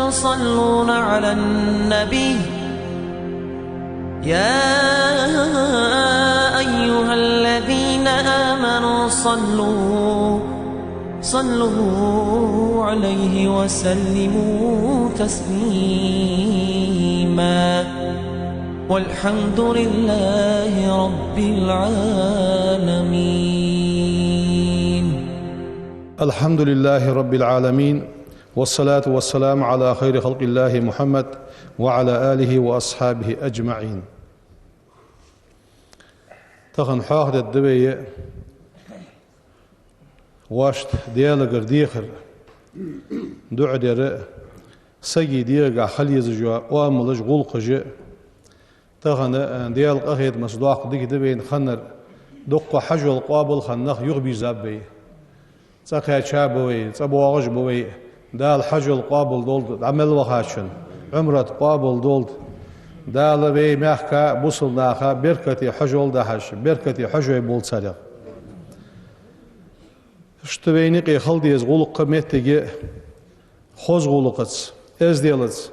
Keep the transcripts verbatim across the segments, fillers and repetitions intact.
يصلون على النبي. يا أيها الذين آمنوا صلوا، صلوا عليه وسلموا تسليما. والحمد لله رب العالمين. الحمد لله رب العالمين، والصلاة والسلام على خير خلق الله محمد وعلى آله وأصحابه أجمعين. Тахан хьоахадергда вай вайна Даьлагара дехар, дуӀа дар, сага дегӀагахьа хила езаш йола оамалаш, гӀулакхаш. Тахан, э, Даьла къахетамца доккха дика да вайна хиннар, дукха хьажол къоабал хинна нах юхабийрзаб вай. ЦӀа кхаьча ба вай, цӀа боагӀаш ба вай. Дала хьажол къоабал долда дӀа мел вахачун, Ӏумрат къоабал долда. Дала вай мехка бусалба наха беркате хьажол дахьаш, беркате хьажой болба царех. Иштта вайна юкъе хила деза гӀулакх моттиге хоза гӀулакхаца, эзделаца.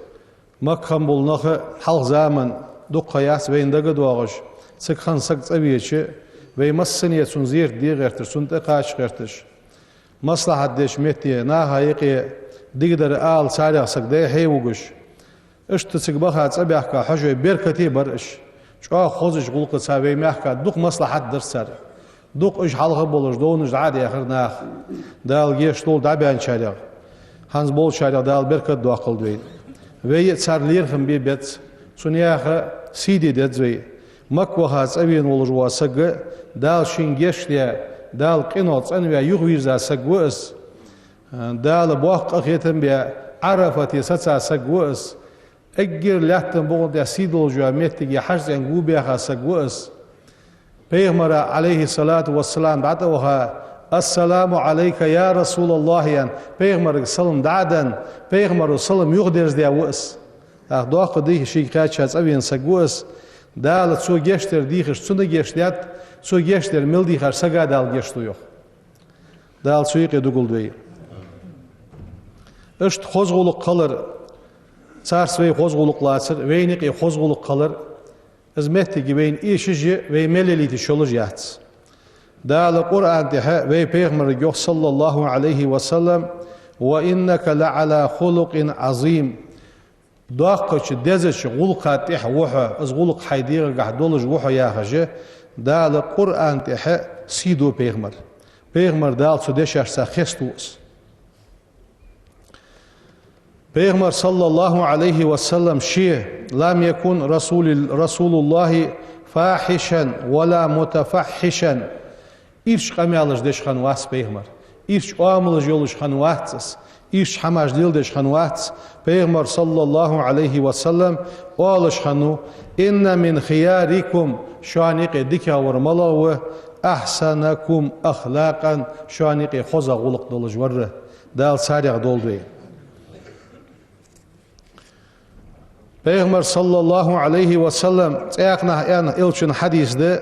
Макка хинна бола нах хьалха заман дукха яц вайна дагадоагӀаш, цига хинна саг цӀавеча, вай массане цунна зерат де гӀерташ, цунна тӀакхача гӀерташ. Маслахьат деча метте наха юкъе дикадар ала царех саг дӀайхье вугаш. Иштта цига баха цӀабаьхка хьажой беркате бар уж. ЧӀоагӀа хозача гӀулакхаца вай мехка дукха маслахьат дар цар. Дукха уж хьалха болаш довнаш дӀа а даьхар наха. Дала гешт долда дӀабаьнначарех. ХӀанз болчарех Дала беркат доаккхалда вайна. Вай а цар лерхӀам бе беза, цу наьха сий де деза вай. Макка ваха цӀавена волаш вола саг, Дала шийна гешт даь, Дала къинойх цӀенваь юхавийрза саг ва из. Дала боккха къахетам баь, Ӏарафате саца саг ва из. Эггара лаьттан букъа тӀа сий долаш йола моттиге хьажцӀенга гу баьха саг ва из. Пайхамара, Ӏалайхи ссалату вассалам, дӀатӀаваха: «Ассаламу Ӏалайка, я Расулаллахь», — аьнна, пайхамарга салам дӀа а денна, пайхамаро салам юхадерзадаь ва из. ТӀаккха доккха дика шийга кхаьча цӀавена саг ва из. Дала цо гешт дар дийхача цунна гешт даьд, цо гешт дар мел дийхача сага Дала гешт лу йоах. Дала цу юкъе дугалда вай. Иштта хоза гӀулакх хилар, царца вай хоза гӀулакх лацар, вайна юкъе хоза гӀулакх хилар, из моттиг вайна эшаш а, вай мел лелийта йиш йолаш а яц. Дала Къуръан тӀа вай пайхамарга йоах, саллаллахӀу Ӏалайхи ва саллам: «وإنك لعلى خلق عظيم». Доккхача, дезача гӀулакха тӀа ва хьо, из гӀулакх хьай дегӀагахьа долаш ва хьо, яхаш а, Дала Къуръан тӀа сий ду пайхамар. Пайхамар Дала цу дешашца хеставу из. Пайхамар, саллаллахӀу Ӏалайхи ва саллам, ше: «لم يكن رسول، رسول الله فاحشا ولا متفحشا». Ирча къамаьлаш деш хиннавац пайхамар. Ирча оамалаш йолаш хиннавац из. Ирча хӀамаш леладеш хиннавац. Пайхамар, саллаллахӀу Ӏалайхи ва саллам, оалаш хиннав: «إن من خياركم», шоана юкъе дикагӀвар малагӀа ва, «أحسنكم أخلاقا», шоана юкъе хоза гӀулакх долаш вар. Дала царех долда вай. Пайхамара, саллаллахӀу Ӏалайхи ва саллам, цхьаькханахьа аьнна, элчан хьадис да: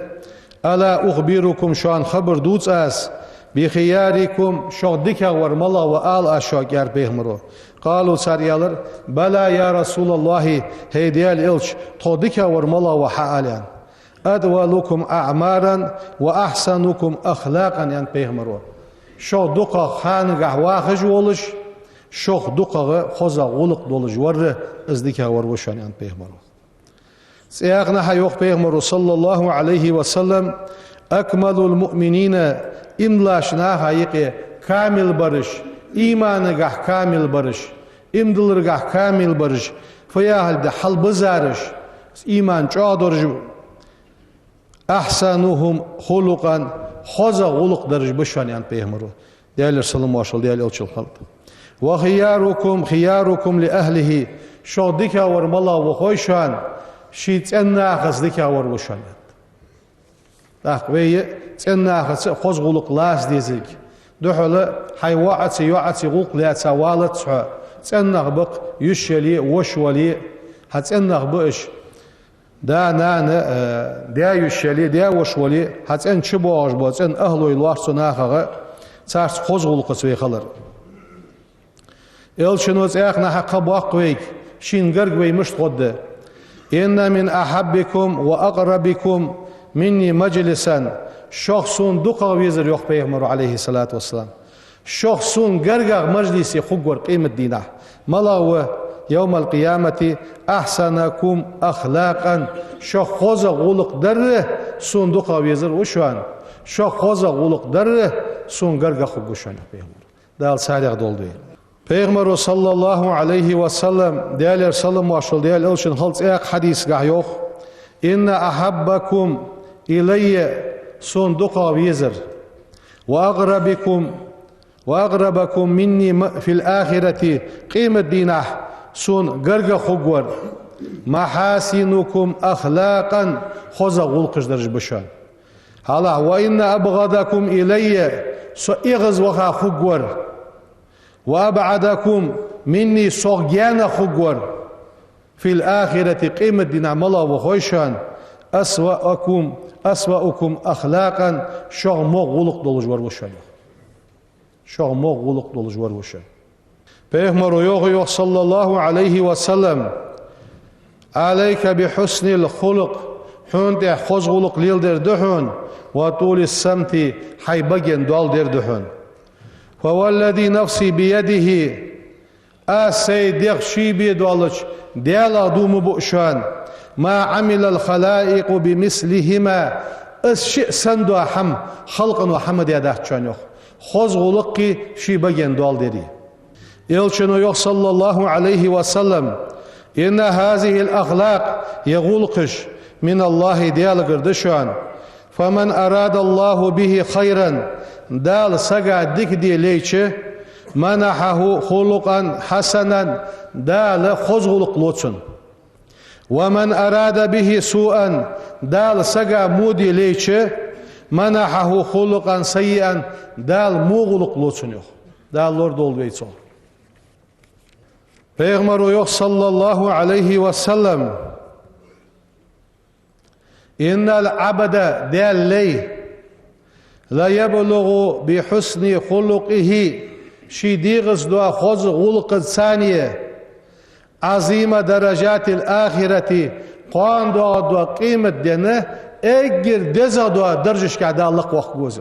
«ألا أخبركم», шоана хабар дувц аз, «بخياركم», шох дикагӀвар малагӀа ва, ала аз шуга, аьлар пайхамаро. «قالوا», цар аьлар: «بلى يا رسول الله», хӀай Даьла элча, тхох дикагӀвар малагӀа ва, хьаала, аьнна. «أطولكم أعمارا وأحسنكم أخلاقا», аьнна пайхамаро. Шох дукхагӀа ханагахьа вахаш волаш, шох дукхагӀа хоза гӀулакх долаш вар, из дикагӀвар ва шоана, аьнна пайхамаро. Цхьаькханахьа йоах пайхамаро, саллаллахӀу Ӏалайхи ва саллам: «أكمل المؤمنين», иман долаш наха юкъе камил бараш, иманагахьа камил бараш, иман дилларгахьа камил бараш, фу яхилга да, хьалбизараш, иман чӀоагӀдолаш, «أحسنهم خلقا», хоза гӀулакх дараш ба шоана, аьнна пайхамаро. Даьлера салам-моаршал Даьла элчанна хилда. «وخياركم خياركم لأهله», шох дикагӀвар малагӀа ва хой шоана, ший цӀен нахаца дикагӀвар ва шоана, аьнна. ТӀаккха вай цӀен нахаца хоза гӀулакх лаца дезилга. Духхьал хьай воӀаца, йоӀаца гӀулакх лаьца валац хьо. ЦӀен нах ба-кх, йиша яле а, воша вале а, хьа цӀен нах ба уж. Да, нана, э, даь-йиша яле, даь-воша вале, хьа цӀен чу боагӀаш бола цӀен ахӀлой лоархӀ цу нахагахьа, царца хоза гӀулакхаца вай хилар. Элчано цхьаькханахьа кхаъ боаккх вайга, шийна гарга вай мишта гӀоргда. «إن من أحبكم وأقربكم مني مجلسا». Шох сона дукхагӀа везар, йоах пайхамаро, عليه الصلاة والسلام, шох сона гаргагӀа мажлисе хургвар къематдийнахьа малагӀа ва? «يوم القيامة أحسنكم أخلاقا». Шох хозагӀа гӀулакх дер сона дукхагӀа везар ва шоана. Шох хозагӀа гӀулакх дер сона гаргагӀа хургва шоана, йоах пайхамаро. Дала царех долда вай. Пайхамаро, صلى الله عليه وسلم, Даьлера салам-моаршал хилда Даьла элчанна, хала цхьаькха хьадисагахь йоах: «إن أحبكم إلي», сона дукхагӀа везар, «وأقربكم، وأقربكم مني م-، في الآخرة», къематдийнахьа сона гаргагӀа хургвар, «محاسنكم أخلاقا», хозагӀа гӀулакхаш дараш ба шоана. Хьалха: «وإن أبغضكم إلي», со эгӀазваха хургвар, «وأبعدكم مني», сох гаьна хургвар, «في الآخرة», къематдийнахьа малагӀа ва хой шоана? «أسوأكم، أسوأكم أخلاقا», шох могӀа гӀулакх долаш вар ва шоана. Шох могӀа гӀулакх долаш вар ва шоана. Пайхамаро йоах, йоах, صلى الله عليه وسلم: «عليك بحسن الخلق», хьона тӀехь хоза гӀулакх леладер да хьона, «وطول السمت», хьай баген доал дер да хьона. «فوالذي نفسي بيده», аз сай дегӀ ший бе доаллача Даьлах дув ма буъ шоана, «ما عمل الخلائق بمثلهما», из шиъ санна дола хӀама халкъо хӀама даь дац шоана, йоах, хоза гӀулакхи ший баген доал дери. Элчано йоах, صلى الله عليه وسلم: «إن هذه الأخلاق», ер гӀулакхаш, «من الله», Даьлагара да шоана. «فمن أراد الله به خيرا», Дала сага дика де лайча, «منحه خلقا حسنا», Дала хоза гӀулакх лу цунна. «ومن أراد به سوءا», Дала сага во де лайча, «منحه خلقا سيئا», Дала во гӀулакх лу цунна, йоах. Дала лорадолда вай цох. Пайхамаро йоах, صلى الله عليه وسلم: «إن العبد», Даьла лай, «ليبلغ بحسن خلقه», ший дегӀаца дола хоза гӀулакхаца, «عظيم درجات الآخرة», кхоана доагӀаргдола къематден эггара дезагӀа дола даржашка Дала лакхвоаккхаргва из.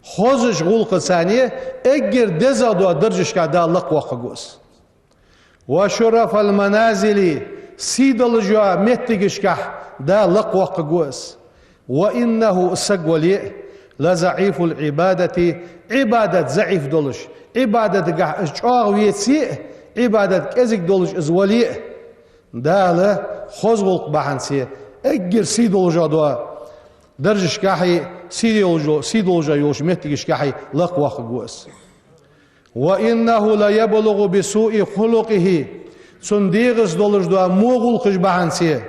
Хозача гӀулакхаца эггара дезагӀа дола даржашка Дала лакхвоаккхаргва из. «وشرف المنازل», сий долаш йола меттигашка Дала лакхвоаккхаргва из. «وإنه», из саг вале а, «لضعيف العبادة», Ӏибадат заӀиф долаш, Ӏибадатагахь из чӀоагӀа веце а, Ӏибадат кӀезига долаш из вале а, Дала хоза гӀулакх бахьанца эггара сий долаш дола даржашкахьи, сий долаш, сий долаш йолча меттигашкахьи лакхвоаккхаргва из. «وإنه ليبلغ بسوء خلقه», цун дегӀаца долаш дола во гӀулакхаш бахьанца,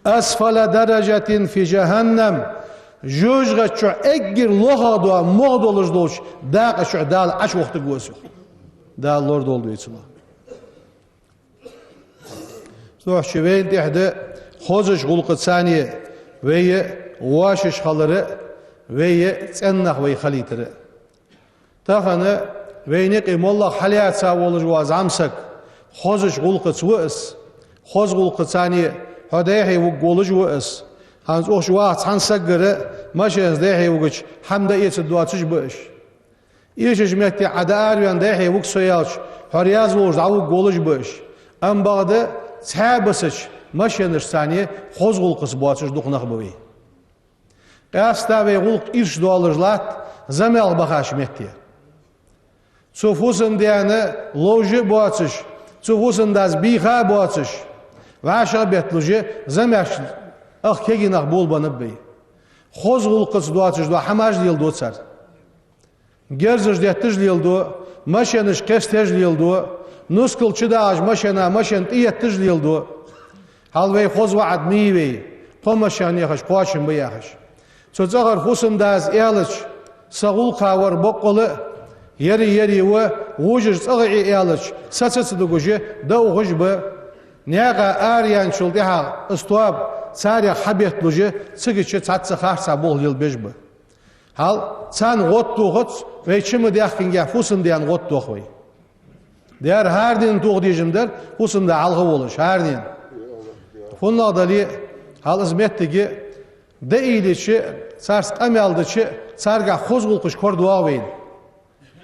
«أسفل درجة في جهنم», жожагӀатен чу эггара лохагӀа дола, могӀа долаш долча дакъа чу Дала Ӏочувохийтаргва из, йоах. Дала лорадолда вай цунах. Цудухьа вайна тӀехь да хозача гӀулакхаца вай вошаш хилар а, вай цӀеннах вай хилийтар а. Тахан вайна юкъе моллагӀа хьалаьца волаш вола зӀамсаг хозача гӀулакхаца ва из, хоза гӀулакхаца хьо дехьа вугаргволаш ва из. ХӀанз укх чу ваха цхьан сагагара машенаца дехьа вугача хӀама дӀаэцаргдоацаш ба уж. Эшача метте Ӏа дӀаараваьнна дехьа вуга со аьлча, хьо раьза волаш дӀавугаргволаш ба уж. Амма бакъда цхьаь бисача машенашца хоза гӀулакхаца боацаш дукха нах ба вай. Къаьстта вай гӀулакх ирча доаллаш латт замел бахача метте. Цу фусам-даьна ловш а боацаш, цу фусам-дас бийха а боацаш, вӀашагӀ а бетталуш, замеш ах кегий нах болабеннаб вай. Хоза гӀулакхаца доацаш дола хӀамаш леладу цар. Герзаш детташ леладу, машенаш кхесташ леладу, нускал чу дагӀаш машена, машен тӀаетташ леладу. Хьал вай хоза ваӀад ма йий вай, кхо машен яхаш, кхоачам ба яхаш. Цу цӀагӀара фусам-дас аьлча, са гӀулакха вар боккъала а, яри-яри ва, вожаш цӀагӀа Ӏе аьлча, са ца ца дугаш, дӀаухаш ба. Наькъа араяьнначул тӀехьагӀа из тоаба царех хьабетталуш, цига чу цхьацца харцахьа болх лелабеш ба. Хьал царна гӀоттадохац вай, чу ма даьхкинге фусам-даьна гӀоттадох вай. Дера хӀара дийнахьа тоха дезаш дар, хӀусамда хьалха волаш, хӀара дийнахьа. ХӀаннагӀа дале, хьал из моттиг, дӀаийлача, царца къамаьл дича, царгахь хоза гӀулакхаш корадоагӀа вайна.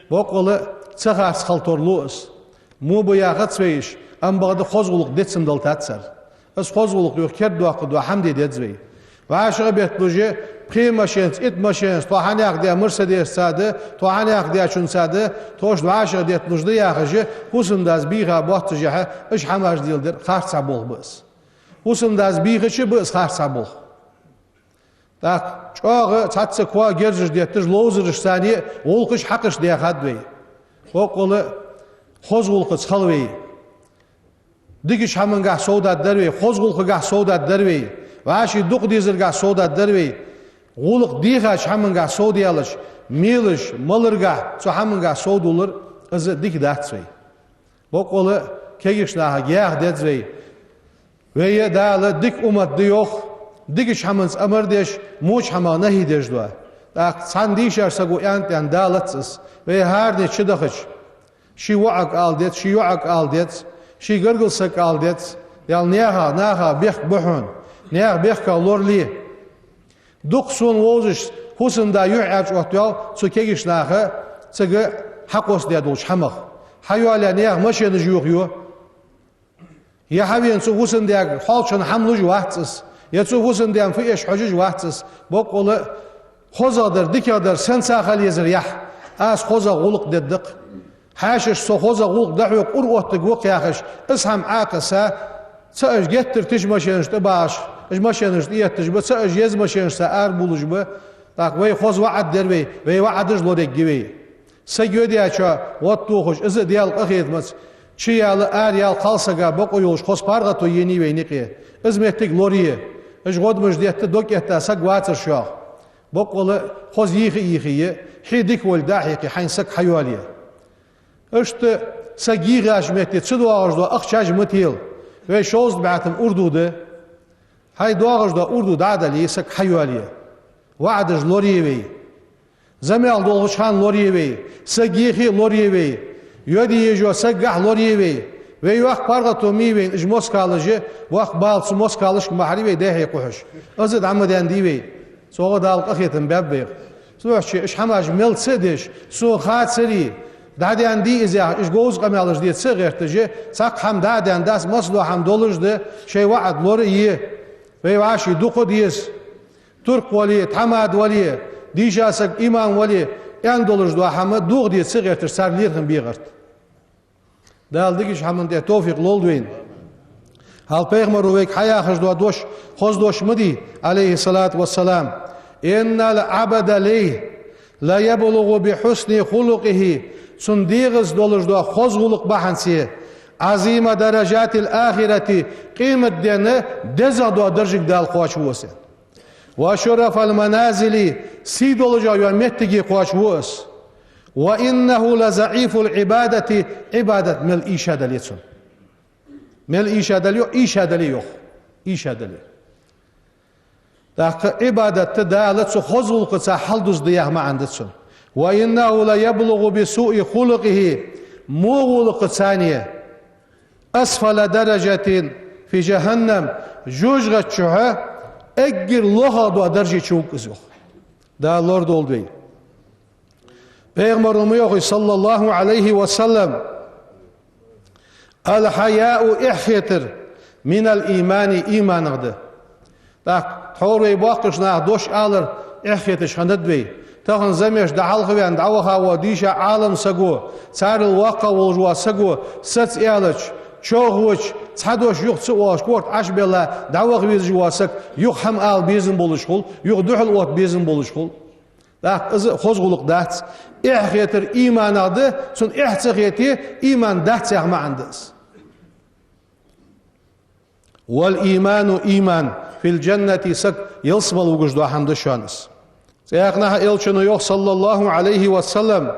Боккъала ца харц хила тарлу из. Мо ба яхац вай уж, амма бакъда хоза гӀулакх децам дала тацар. Из хоза гӀулакх юха кердадоаккхаргдола хӀама де деза вай. ВӀашагӀ бетталуш, пхе машенаца, итт машенаца, тхо хьанехк даь Мерседесаца да, тхо хьанехк даьчунца да, тхо иштта вӀашагӀ детталуш да яхаш, хӀусамдас бийха боаццашехь, уж хӀамаш леладер харцахьа болх ба из. ХӀусамдас бийхача ба из харцахьа болх. ТӀаккха чӀоагӀа цхьацца коа герзаш детташ, ловзарашца а гӀулакхаш хьакхаш даьхад вай. Боккъала хоза гӀулакхаца хила вай. Дикача хӀамангахь совдаргдар вай, хоза гӀулакхагахь совдаргдар вай, вӀаший дукха дезаргахь совдаргдар вай, гӀулакх дийхача хӀамангахь совдаьлча, мелаш, маларгахь, цу хӀамангахь совдалар, из дика дац вай. Боккъала кегийча нахага яха деза вай. Вай Дала дика уммат да йоах, дикача хӀаманца амар деш, воча хӀамах нахьи деш да. ТӀаккха цхьан дийшача саго аьннад аьнна далац из. Вай хӀаране чудахача, ший воӀага ала деза, ший йоӀага ала деза, ший гаргара сага ала деза, Даьла, наьха, наха бехк ба хьона, наьха бехках лорале. Дукха сона вовзаш хӀусамда юхь аьрчӀ оттаваьв цу кегийча наха цига хьакхоссадаь долча хӀамах. Хьайоалаяь наьха машенаш йохайой. Е хьавена цу хӀусамдаьга хьоалча хӀама луш вац из, е цу хӀусамдаьна фу эш хьожаш вац из. Боккъала хозагӀдар, дикагӀдар сенца хила езар яхь, аз хозагӀа гӀулакх дергда-кх. Хьаьшашта со хозагӀа гӀулакх дӀахьо кӀур оттаргва-кх яхаш, из хӀама Ӏокхесса, ца уж геттара тиша машенаш тӀабахаш, уж машенаш тӀаетташ ба, ца уж еза машенашца арабувлаш ба. ТӀаккха вай хоза ваӀад дер вай, вай ваӀадаш лораергья вай. Саг йодаьчоа оттадохаш, из а Даьла къахетамца, чуяла, араяла кхалсага бокъо йолаш хоза паргӀато енай вайна юкъе. Из моттиг лорае. Уж гӀодамаш детта, дог этта саг вацар шух. Боккъала хоза йийха а йийхае, хье дика волга дӀа а хьекхе, хьайна саг хьайоалае. Иштта саг йийхача метте ца доагӀаш дола ахчаш ма тела. Вай шовзткъа бӀаь атта урду да. Хьай доагӀаш дола урду дӀа а дале, саг хьайоалае. ВаӀадаш лорае вай. Замел долхача хана лорае вай. Саг йийхе а лорае вай. Йода езаш йола сагагахь лорае вай. Вай йоккха паргӀато ма йий вайна уж москалаш, воккха бала цу москалашка ма хьарий вай дехьа кхухьаш. Из а дӀа ма даьннадий вай. Цох а Дала къахетам баьб вайх. Цудухьа уж хӀамаш мел ца а деш, сона хацарий, дӀадаьннадий из яхаш, уж говза къамаьлаш де ца а гӀерташ, цхьаккха хӀама дӀа а даьннадац, массадола хӀама долаш да, шоай ваӀад лорае, вай вӀаший дукха деза. Турк вале, тхьамада вале, дийша саг, имам вале, аьнна долаш дола хӀама дукха де ца а гӀерташ, цар лерхӀам бе гӀерта. Дала дикача хӀаман тӀа товфикъ лолда вайна. Хьал пайхамара вайга хьаяхаш дола дош, хоза дош ма дий, Ӏалайхи ссалату вассалам: «إن العبد» лай «ليبلغ بحسن خلقه», цун дегӀаца долаш дола хоза гӀулакх бахьанца, «عظيم درجات الآخرة», къематдийнахьа дезагӀа дола даржага Дала кхоачаву из. «وشرف المنازل», сий долаш йола моттиге кхоачаву из. «وإنه لضعيف العبادة», Ӏибадат мел ийша дале цун. Мел ийша дале, йоах, ийша дале, йоах. Ийша дале. ТӀаккха Ӏибадат Дала цу хоза гӀулакхаца хьалдузда яха маӀан да цун. «وإنه ليبلغ بسوء خلقه», во гӀулакхаца а, «أسفل درجة في جهنم», жожагӀате чу эггара лоха дола дарже чу вуг из, йоах. Дала лорадолда вай. Пайхамара ма йоахий, саллаллахӀу Ӏалайхи ва саллам: «الحياء», эхь хетар, «من الإيمان», иманах да. ТӀаккха тхьовра вай боккхийча наха дош алар эхь хеташ хиннад вай. Тахан замеш дӀахьалхаваьнна дӀаваха вола дийша Ӏалам саго, царел воккха волаш вола саго, саца аьлча, човхавича, цхьа дош юха ца оалаш, корта Ӏобелла дӀаваха везаш вола саг, юха хӀама ала безам болаш хул, юха духьал отта безам болаш хул. ТӀаккха из а хоза гӀулакх дац. Эхь хетар иманах да, цунна эхь ца хете, иман дац яха маӀан да из. «والإيمان», иман, «في الجنة», саг ялсмала вугаш дола хӀама да шоана из. Цхьаькханахьа Элчано йоах, саллаллахӀу Ӏалайхи ва саллам: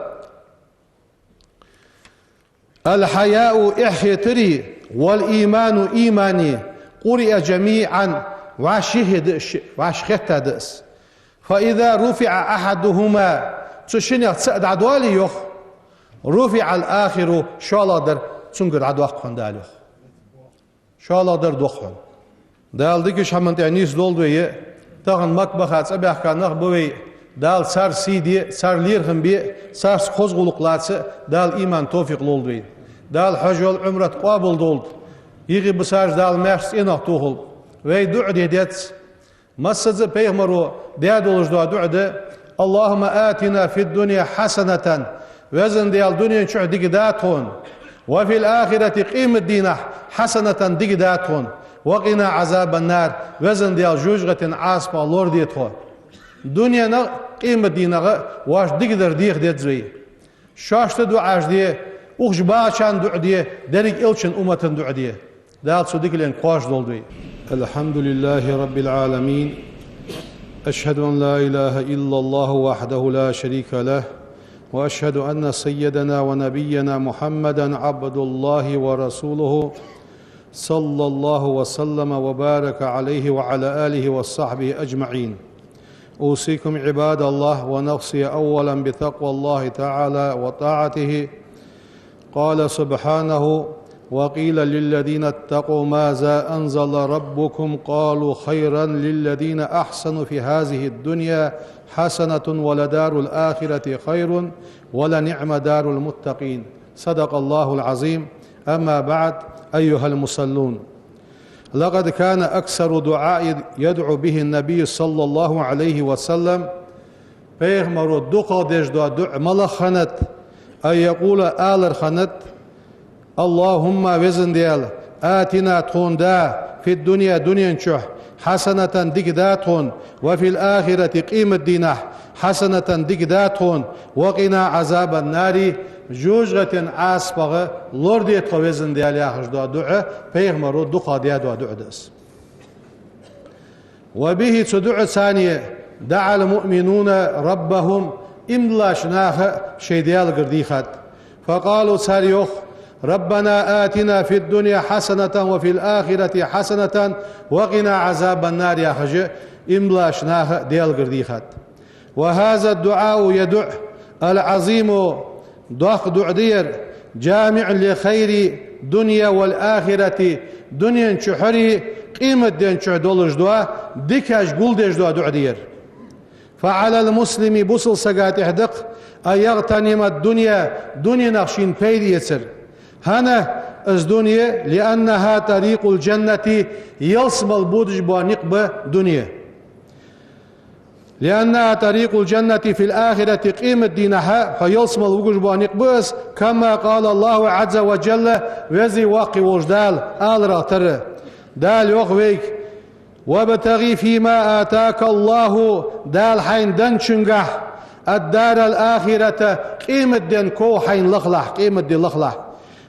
«الحياء», эхь хетари, «والإيمان», имани, «قرئ جميعا», вӀаши хе да из, вӀаши хетта да из. «فإذا رفع أحدهما», цу шиннех цаӀ дӀадоале, йоах, «رفع الآخر», шоллагӀдар цунгара дӀадоаккх хьона, Дала йоах. ШоллагӀдар доаккх хьона. Дала дикача хӀаман тӀа нийсдолда вай. Тахан Макка баха цӀабаьхка нах ба вай. Дала цар сий де, цар лерхӀам бе, царца хоза гӀулакх лаца Дала иман, товфикъ лолда вай. Дала хьаж йола, Ӏумрат къоабалдолда. Юхе бисараш Дала маьрша цӀенах тохалба. Вай дуӀа де деза. Массаза а пайхамаро даь долаш дола дуӀа да: «اللهم آتنا في الدنيا حسنة», Везан Даьла, дунен чухь дика да тхона, «وفي الآخرة», къематдийнахь, «حسنة», дика да тхона, «وقنا عذاب النار», Везан Даьла, жожагӀатен Ӏазапах лораде тхо. Дуненах а, къематдийнах а вайна дикадар деха деза вай. Шоашта дуӀаш де, укх чу бахачарна дуӀа де, деррига элчан умматана дуӀа де. Дала цу дикаленга кхоачаш долда вай. الحمد لله رب العالمين. أشهد أن لا إله إلا الله وحده لا شريك له، وأشهد أن سيدنا ونبينا محمدا عبد الله ورسوله، صلى الله وسلم وبارك عليه وعلى آله وصحبه أجمعين. أوصيكم عباد الله ونفسي أولا بتقوى الله تعالى وطاعته. قال سبحانه: «وقيل للذين اتقوا ماذا أنزل ربكم قالوا خيرا للذين أحسنوا في هذه الدنيا حسنة ولدار الآخرة خير ولنعم دار المتقين». صدق الله العظيم. أما بعد، أيها المصلون، لقد كان أكثر دعاء يدعو به النبي صلى الله عليه وسلم، пайхамаро дукхагӀа деш дола дуӀа малагӀа хиннад, أن يقول, алар хиннад: «اللهم», Везан Даьла, «آتنا», тхона да, «في الدنيا», дунен чухь, «حسنة», дика да тхона, «وفي الآخرة», къематдийнахь, «حسنة», дика да тхона, «وقنا عذاب النار», жожагӀатен Ӏазапах лораде тхо, Везан Даьла, яхаш дола дуӀа, пайхамаро дукхагӀа даь дола дуӀа да из. «وبه», цу дуӀаца, «دعا المؤمنون ربهم», иман долча наха шоай Даьлагара дийхад. «فقالوا», цар йоах: «ربنا آتنا في الدنيا حسنة وفي الآخرة حسنة وقنا عذاب النار», яхаш, иман долча наха Даьлагара дийхад. «وهذا الدعاء», ер дуӀа, «العظيم», доккха дуӀа да ер, «جامع لخير الدنيا والآخرة», дунен чухь а, къематден чухь а долаш дола дикаш гулдеш дола дуӀа да ер. «فعلى المسلم», бусалба сага тӀехь да-кх, «أن يغتنم الدنيا», дуненах шийна пайда эцар. ХӀана из дуне? «لأنها طريق الجنة», ялсмале бодаш бола никъ ба дуне. «لأنها طريق الجنة في الآخرة», къематдийнахь хьо ялсмале вугаш бола никъ ба из, «كما قال الله عز وجل», Веза Воккха волча Дала аларах тара. Дала йоах вайга: «وابتغ فيما آتاك الله», Дала хьайна денначунгахь, «الدار الآخرة», къематден ков хьайна лахалахь, къематди лахалахь.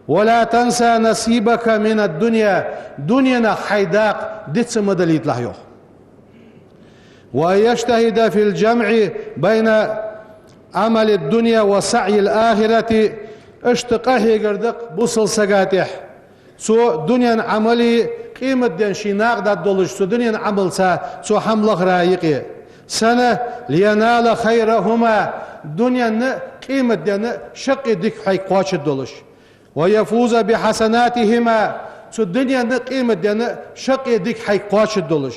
«ولا تنس نصيبك من الدنيا», дуненах хьай дакъа диц ма далийталахь, йоах. «وأن يجتهد في الجمع بين عمل الدنيا وسعي الآخرة», иштта къахьегар да-кх бусалба сага тӀехь цо дунен Ӏамали, къематден ший накъадаргдолаш цу дунен Ӏамалца цо хӀама лахара юкъе. Сенна? «لينال خيرهما», дунен а, къематден а шаккхе дика хьайга кхоачаргдолаш. «ويفوز بحسناتهما», цу дунен а, къематден а шаккхе дика хьайга кхоачаргдолаш.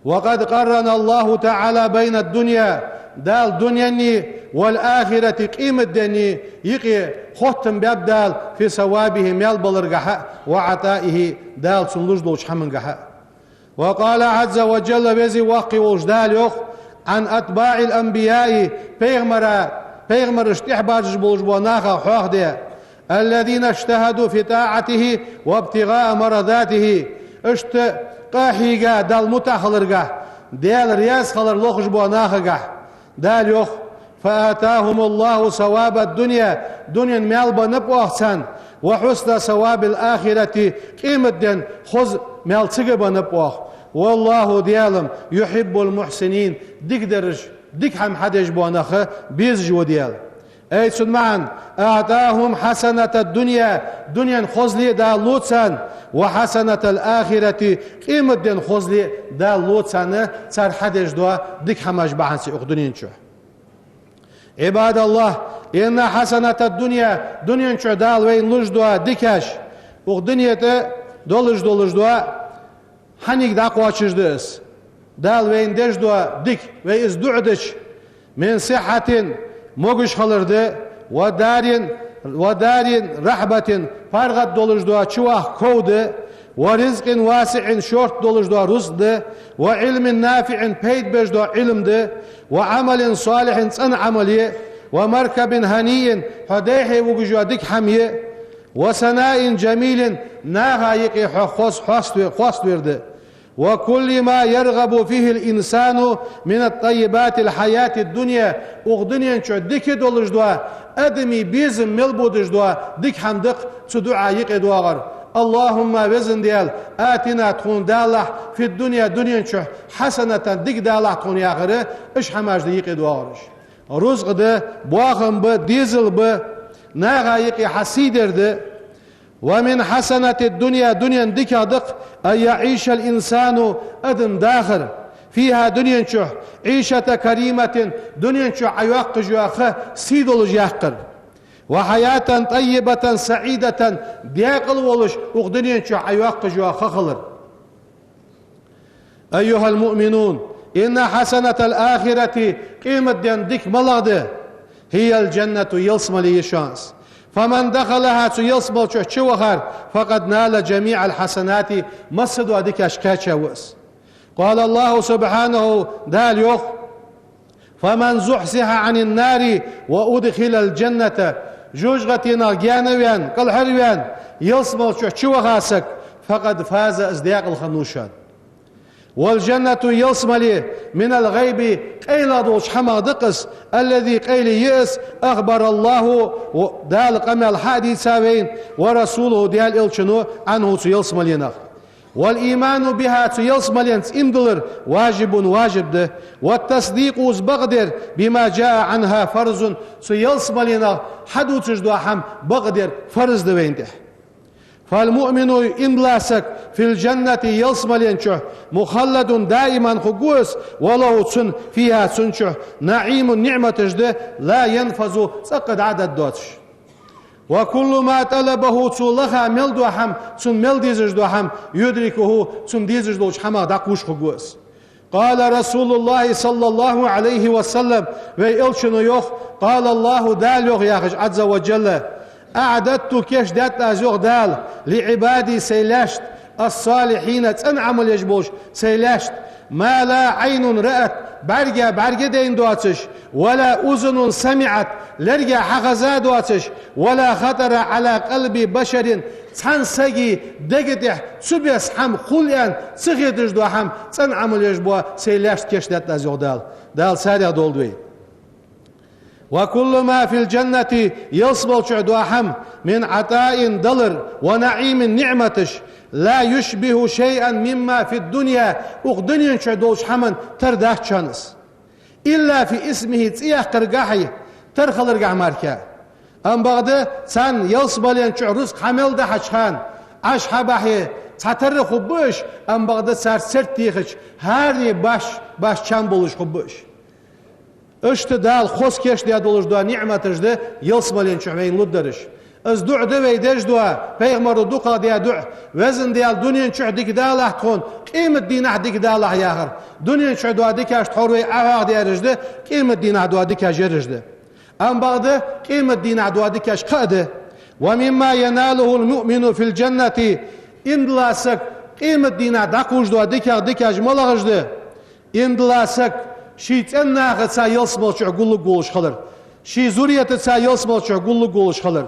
«وقد قرن الله تعالى بين الدنيا», Дала дуненни, «والآخرة», къематденни юкъе хоттам баьб Дала, «في ثوابه», маьл баларгахьа, «وعطائه», Дала цунна луш долча хӀамангахьа. «وقال عز وجل», Веза Воккха волча Дала йоах: «عن أتباع الأنبياء», пайхамара, пайхамарашта тӀехьабаржаш болаш бола нахах хьоахадаь, «الذين اجتهدوا في طاعته وابتغاء مرضاته», иштта къахьийга Далла мутӀахьа хиларгахь, Даьла раьза хилар лохаш бола нахагахь. Дала йоах: «فآتاهم الله ثواب الدنيا», дунен маьл беннаб оаха царна, «وحسن ثواب الآخرة», къематден хоза маьл цига беннаб оаха. «والله», Даьла-м, «يحب المحسنين», дикадараш, дика хӀама хьадеш бола нах безаш ва Даьла. Ай, цун маӀан: «أعطاهم حسنة الدنيا», дунен хозале а Дала лу царна, «وحسنة الآخرة», къематден хозале а Дала лу царна, цар хьадеш дола дика хӀамаш бахьанца укх дунен чу. «عباد الله», إن حسنات الدنيا, дунен чу Дала вайна луш дола дикаш, укх дунен тӀа долаш долаш дола хьаниг дӀакхоачаш да из. Дала вайна деш дола дика, вай из дуӀа дича, من صحة, могаш хилар да, ودار, ودار رحبة, паргӀата долаш дола чувахка ков да, ورزق واسع, шортта долаш дола рузкъа да, وعلم نافع, пайда беш дола Ӏилма да, وعمل صالح, цӀена Ӏамал я, ومركب هنيء, хьо дайхье вугаш йола дика хӀама я, وثناء جميل, наха юкъе хьо хос-, хост ве-, хост вер да. وكل ما يرغب فيه الإنسان من طيبات الحياة الدنيا, укх дунен чу дика долаш дола, адамий безам мел бодаш дола дика хӀама да-кх цу дуӀа юкъе доагӀар. اللهم, Веза Даьла, آتنا, тхона далахь, في الدنيا, дунен чу, حسنة, дика далахь тхона яхар, уж хӀамаш да юкъе доагӀараш. Рузкъа да, бахам ба, дезал ба, наха юкъе хьа сий дар да. ومن حسنات الدنيا, дунен диках да-кх, أن يعيش الإنسان, адам дахар, فيها, дунен чу, عيشة كريمة, дунен чу Ӏа йоаккхаш йола ха сий долаш яккхар. وحياة طيبة سعيدة, даькъала волаш укх дунен чу Ӏа йоаккхаш йола ха хилар. أيها المؤمنون, إن حسنات الآخرة, къематден дика малагӀа да, هي الجنة, ялсмале я шоана из. فمن دخلها, цу ялсмала чу чувахар, فقد نال جميع الحسنات, массадола дикаш кхаьчав из. قال الله سبحانه, Дала йоах: فمن زحزح عن النار وأدخل الجنة, жожагӀатенах гаьна ваьнна, кӀалхара ваьнна, ялсмала чу чуваха саг, فقد فاز, из даькъала хиннав шоана. والجنة, ялсмале, من الغيب, къайлагӀа долча хӀамах да-кх из, الذي, къайле я из, أخبر الله, Дала къамаьл хьа а дийца вайна, ورسوله, Даьла Элчано, عنه, цу ялсмаленах. والإيمان بها, цу ялсмаленца иман диллар, واجب, важиб да, والتصديق, из бакъдар, بما جاء عنها فرض, цу ялсмаленах хьадувцаш дола хӀама бакъдар фарз да вайна тӀа. فالمؤمن, иман дилла саг, في الجنة, ялсмален чу, مخلد, даиман хургва из, وله, цунна, فيها, цун чу, نعيم, ниӀматаш да, لا ينفد, цӀаккха дӀа а даргдоацаш. وكل ما طلبه, цо лаха мел дола хӀама, цунна мел дезаш дола хӀама, يدركه, цунна дезаш долча хӀамах дӀакхувш хургва из. قال رسول الله صلى الله عليه وسلم, вай Элчано йоах, قال الله, Дала йоах яхаш, عز وجل: أعددت, кийчдаьд Аз, йоах Дала, لعبادي, Сай лаьшта, الصالحين, цӀена Ӏамал еш болча Сай лаьшта, ما لا عين رأت, бӀарга бӀаргадайна доацаш, ولا أذن سمعت, лерга хьахеза доацаш, ولا خطر على قلب بشر, цхьан сага дега тӀа цу беса хӀама хул аьнна ца хеташ дола хӀама цӀена Ӏамал еш бола Сай лаьшта кийчдаьд Аз, йоах Дала. Дала царех долда вай. وكل ما في الجنة, ялсмала чу дола хӀама, من عطاء, далар, ونعيم, ниӀматаш, لا يشبه شيئا مما في الدنيا, укх дунен чу долча хӀаман тара дац шоана из. إلا في اسمه, цӀи яккхаргахьа, тара хиларгахьа мара. Амма бакъда царна ялсмален чу рузкъа хьа мел дахьача хана, Ӏаш хьабахье, цхьатарра хургба уж, амма бакъда цар церт техача, хӀаране баш, баш чам болаш хургба уж. Иштта Дала хоза кийчдаь долаш дола ниӀматаш да ялсмален чу вайна лургдараш. Из дуӀа да вай деш дола, пайхамара дукхагӀа даь дуӀа: Веза Даьла, дунен чу дика далахь тхона, къематдийнахьа дика далахь яхар. Дунен чу дола дикаш тхьовра вай Ӏохьоахадаьраш да, къематдийнахьа дола дикаш ераш да. Амма бакъда къематдийнахьа дола дикаш кхы а да. ومما يناله المؤمن في الجنة, иман дилла саг къематдийнахьа дӀакхувш дола диках дикаш малагӀаш да? Иман дилла саг ший цӀен нахаца ялсмала чу гуллуш волаш хилар, ший зуретаца ялсмала чу гуллуш волаш хилар.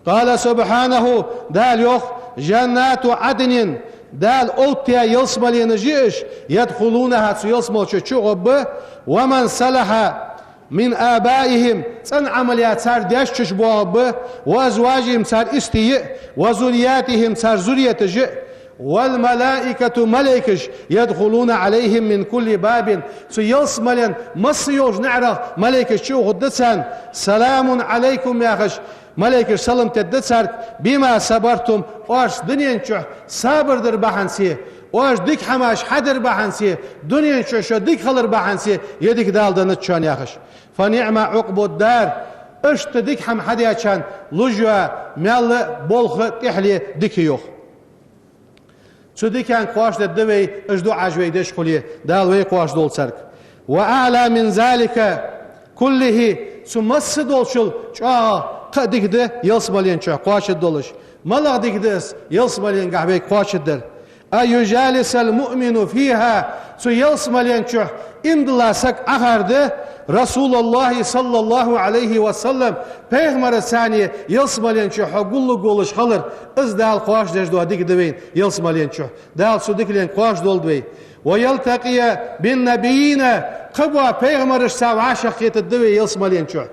قال سبحانه, Дала йоах: جنات عدن, Дала оттаяь ялсмаленаш я уж, يدخلونها, цу ялсмала чу чугӀоргба, ومن صلح من آبائهم, цӀена Ӏамал яь цар даьшта чу боагӀаргба, وأزواجهم, цар истий а, وذرياتهم, цар зуреташ а, والملائكة, малейкаш, يدخلون عليهم من كل باب, цу ялсмален масса йолча наӀарах малейкаш чуухаргда царна, سلام عليكم яхаш, малейкаш салам тедда царга, بما صبرتم, оаш дунен чу сабар дар бахьанце, оаш дика хӀамаш хьадар бахьанце, дунен чу шо дика хилар бахьанце, ер дика Дала деннад шоана яхаш. فنعم عقبى الدار, Иштта дика хӀама хьадаьчарна луш я маьл а, болх а, тӀехьале а, дика а, йоах. Цу диканна кхоачашдергда вай, уж дуӀаш вай деш хуле, Дала вай кхоачашдолда царга. وأعلى من ذلك كله, цу массадолчул чӀоагӀа кхы а дика да ялсмален чу кхоачашдергдолаш. МалагӀа дика да из ялсмаленгахьа вайга кхоачашдар? أن يجالس المؤمن فيها, цу ялсмален чу иман дола саг Ӏохарда, رسول الله صلى الله عليه وسلم, пайхамарца цхьана ялсмален чу хьо гуллуш хилар, из Дала кхоачашдеш дола дика да вайна ялсмален чу. Дала цу дикаленга кхоачашдолда вай. ويلتقي بالنبيين, кхыбола пайхамарашца вӀашагӀкхетаргда вай ялсмален чу.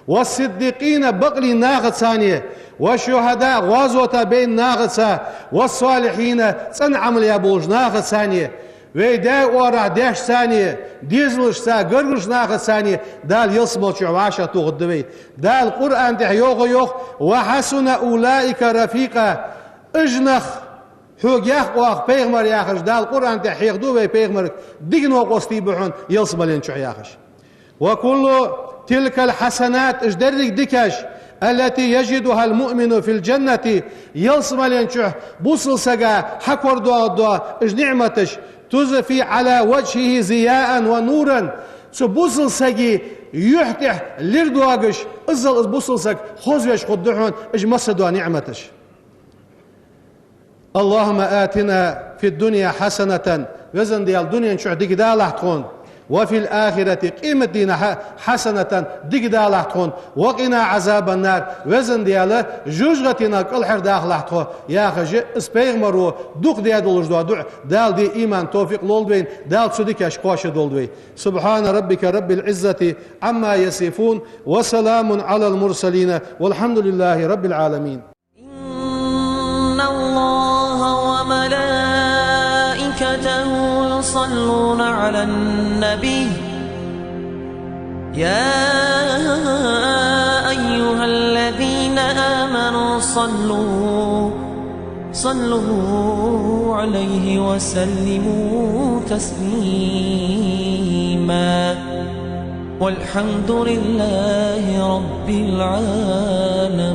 والصديقين, бакълийнна нахаца цхьана, والشهداء, гӀазота бейна нахаца, والصالحين, цӀена Ӏамал яь болча нахаца цхьана, вай даь оагӀорахьа даьшца цхьана, дезалашца, гаргарча нахаца цхьана Дала ялсмалчухь вӀашагӀтохаргда вай. Дала Къуръан тӀа йоах, йоах: وحسن أولئك رفيقا. Уж нах, хьога яха оаха пайхамар яхаш, Дала Къуръан тӀа хьехаду вай пайхамарга, дика новкъостий ба хьона ялсмален чу яхаш. وكل تلك الحسنات, уж деррига дикаш, التي يجدها المؤمن في الجنة, ялсмален чу бусалба сага хьакорадоагӀаргдола уж ниӀматаш, تضفي على وجهه ضياء ونورا, цу бусалба сага юхь тӀа лир доагаш, иззал из бусалба саг хозавеш хургда хьона уж массадола ниӀматаш. اللهم آتنا في الدنيا حسنة, везан Даьла, дунен чу дика далахь тхона, وفي الآخرة, къематдийнахьа, حسنة, дика далахь тхона, وقنا عذاب النار, везан Даьла, жожагӀатенах кӀалхардахалахь тхо, яхаш, из пайхамаро дукха даь долаш дола дуӀа. Дала де иман, товфикъ лолда вайна, Дала цу дикаш кхоачашдолда вай. سبحان ربك رب العزة عما يصفون وسلام على المرسلين والحمد لله رب العالمين. إن الله وملائكته يصلون على النبي، يا أيها الذين آمنوا صلوا، صلوا عليه وسلموا تسليما. والحمد لله رب العالمين.